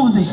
Ũmũthĩ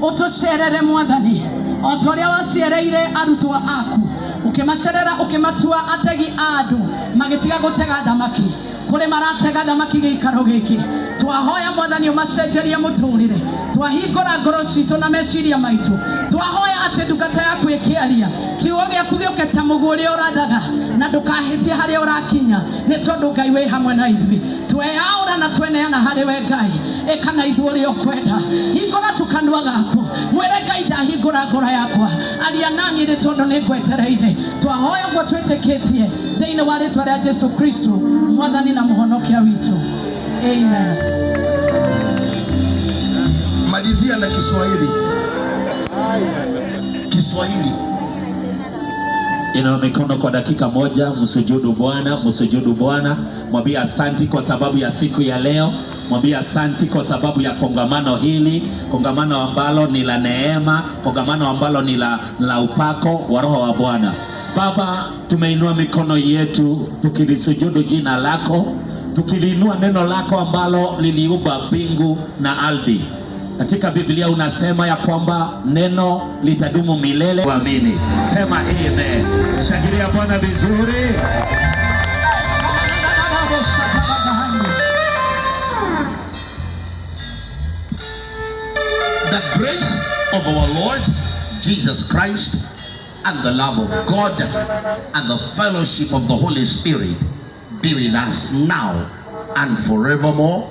ũtũcerere, Mwathani, o ta ũrĩa wacereire arutwo aku, ũkĩmacerera, ũkĩmatua ategi a andũ, magĩtiga gũtega thamaki. Kũrĩ maratega thamaki gĩikaro gĩkĩ, twahoya, Mwathani, ũmacenjerie mũtũrĩre. Twahingũra ngoro citũ na meciria maitũ, twahoya atĩ ndungata yaku ĩkĩaria, kiugo gĩaku gĩũke ta mũguo ũrĩa ũrathaga, na ndũkahĩtie harĩa ũrakinya, nĩ tondũ Ngai wĩ hamwe na ithuĩ. Tweyaũra na tweneana harĩ we, Ngai, ĩka na ithuĩ ũrĩa ũkwenda. Hingũra tu kanua gaku, mwĩre Ngai, "Ndahingũra ngoro yakwa, aria naniĩ, nĩ tondũ nĩ ngwetereire." Twahoya ũguo twĩtĩkĩtie thĩinĩ wa rĩtwa rĩa Jesu Kristo, Mwathani na Mũhonokia witũ, amen. Malizia na Kiswahili. Kiswahili. Inua mikono kwa dakika moja, msujudu Bwana, msujudu Bwana, mwambie asanti kwa sababu ya siku ya leo, mwambie asanti kwa sababu ya kongamano hili, kongamano ambalo ni la neema, kongamano ambalo ni la upako wa Roho wa Bwana. Baba, tumeinua mikono yetu tukilisujudu jina lako, tukiliinua neno lako ambalo liliumba mbingu na ardhi. Katika Biblia unasema ya kwamba neno litadumu milele. Amini, sema amen. Shangilia Bwana vizuri. The grace of our Lord Jesus Christ and the love of God and the fellowship of the Holy Spirit be with us now and forevermore.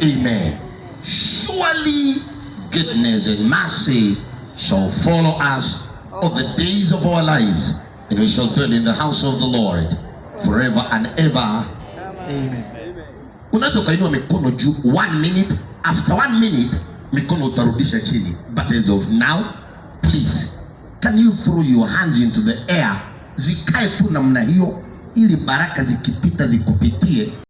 Amen. Surely goodness and mercy shall follow us all the days of our lives, and we shall dwell in the house of the Lord forever and ever. Amen. Unaweza ukainua mikono juu one minute, after one minute mikono utarudisha chini. But as of now, please, can you throw your hands into the air? Zikae tu namna hiyo, ili baraka zikipita zikupitie.